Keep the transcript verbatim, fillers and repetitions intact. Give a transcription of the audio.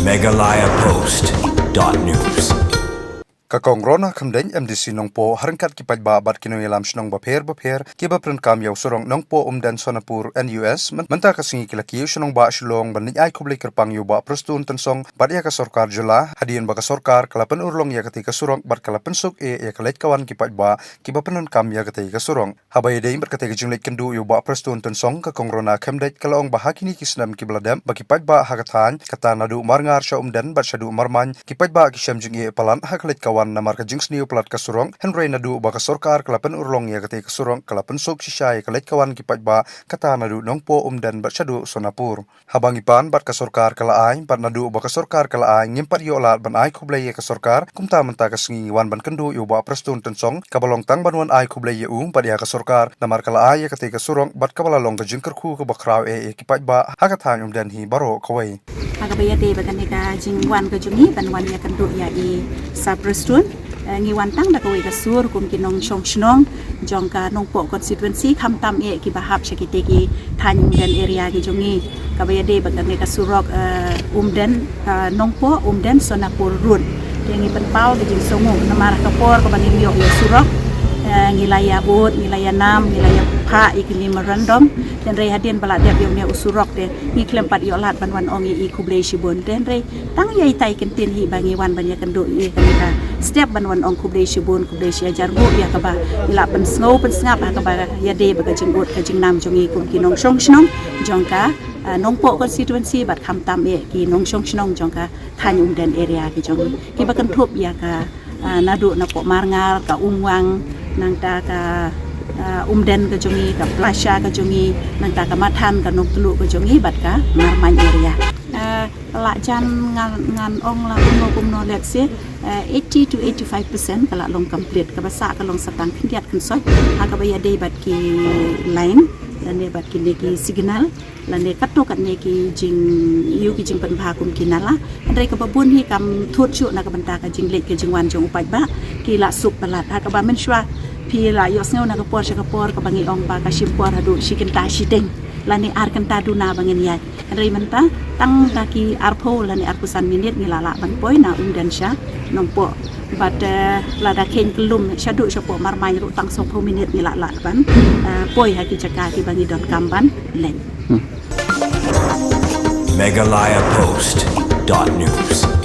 Meghalaya Post dot news. Ka Kong Rona Khymdeit, M D C Nongpoh, ha ryngkat ki paidbah bad ki nongïalam shnong bapher bapher kiba pyndonkam ïa u surok Nongpoh Umden Sonapur N U S, myn-, mynta ka sngi ki la kiew sha nongbah Shillong ban leit ai khublei kyrpang ïa u Bah Prestone Tynsong bad ïa ka sorkar jylla, hadien ba ka sorkar ka la pynurlong ïa katei ka surok bad ka la pynsuk eh ïa ka leit ka wan ki paidbah kiba pyndonkam ïa katei ka surok. Haba ïadei bad katei ka jingleit kynduh ïa u Bah Prestone Tynsong, ka Kong Rona Khymdeit ka la ong ba ha kine ki snem kiba la dep ba ki paidbah ha ka thaiñ, kata naduh Marngar sha Umden bad shaduh Marmain, ki paidbah ki shem jingeh palat ha ka leit ka wan namar ka jingsniew palat ka surok, hynrei naduh ba ka sorkar ka la pynurlong ïa katei ka surok, ka la pynsuk shisha ïa ka leit ka wan ki paidbah, kata naduh Nongpoh Umden bad shaduh Sonapur. Haba ngi pan bad ka sorkar ka la ai, bad naduh ba ka sorkar ka la ai, ngim pat ïoh lad ban ai khublei ïa ka sorkar, kumta mynta ka sngi ngi wan ban kynduh ïa u Bah Prestone Tynsong, kaba long tang ban wan ai khublei ïa u bad ïa ka sorkar namar ka la ai ïa katei ka surok bad kaba la long ka jingkyrkhu kaba khraw eh ïa ki paidbah ha ka thaiñ Umden hi baroh kawei. Ha kaba ïadei bad kane ka jingwan ka jong ngi ban wan ïakynduh ïa i Sir Prestone, eh, ngi wan tang da kawei ka sur kum ki nongshong shnong jong ka Nongpoh constituency, khamtam eh kiba hap sha kitei ki thaiñ Umden area ki jong ngi. Kaba ïadei bad kane ka surok, eh, Umden, eh, Nongpoh Umden Sonapur Road. Te ngi pynpaw ka jingsngewnguh namar ka por kaba ngim ïoh ïa u surok, eh, ngi la ïa ud, ngi la ïa nam, ngi la ïa phah ïa ki memorandum. Te hynrei hadien ba la dep ïa une u surok te ngi khlem pat ïoh lad ban wan ong ïa i khublei shibun. Te hynrei tang ïa itai kyntien hi ba ngi wan ban ïakynduh ïa kane ka step ban wan ong khublei shibun, khublei shihajar nguh ïa kaba ngi la pynsngew pynsngap ha kaba ïadei bad ka jingud ka jingnam jong ngi kum ki nongshong shnong jong ka, ah, Nongpoh constituency bad khamtam eh ki nongshong shnong jong ka thaiñ Umden area ki jong ngi, kiba kynthup ïa ka, ah, naduh na Poh Marngar, ka Umwang, nangta ka, ah, Umden ka jong ngi, ka Plasha ka jong ngi, nangta ka Mathan, ka Nongtluh ka jong ngi bad ka Marmain area. Ah, la jan ngan, ngan ong la kumno kumno, let's say, eh, eighty to eighty-five percent ka la long complete, kaba sah ka long sa tang khyndiat khynsoit ha kaba ïadei bad ki line lane bad kine ki signal lane katto katne ki jing, ïa ki jingpynbha kum ki nala. Hynrei kaba bun hi kam thut shuh na ka bynta ka jingleit ka jingwan jong u paidbah, ki la suk palat. Ha kaba mynshuwa phi la ïohsngew na ka por sha ka por kaba ngi ong ba ka shim por haduh shi kynta shiteng lane ar kynta duna ba ngin ïaid. Hynrei mynta tang da ki arphew lane arphew san minit ngi la lah ban poi na Umden sha Nongpoh. Bad, eh, lada kheiñ kyllum shaduh sha Poh Marmain ruh tang sawphew minit ngi la lah ban, eh, poi ha ki jaka kiba ngi donkam ban leit. Meghalaya Post dot news.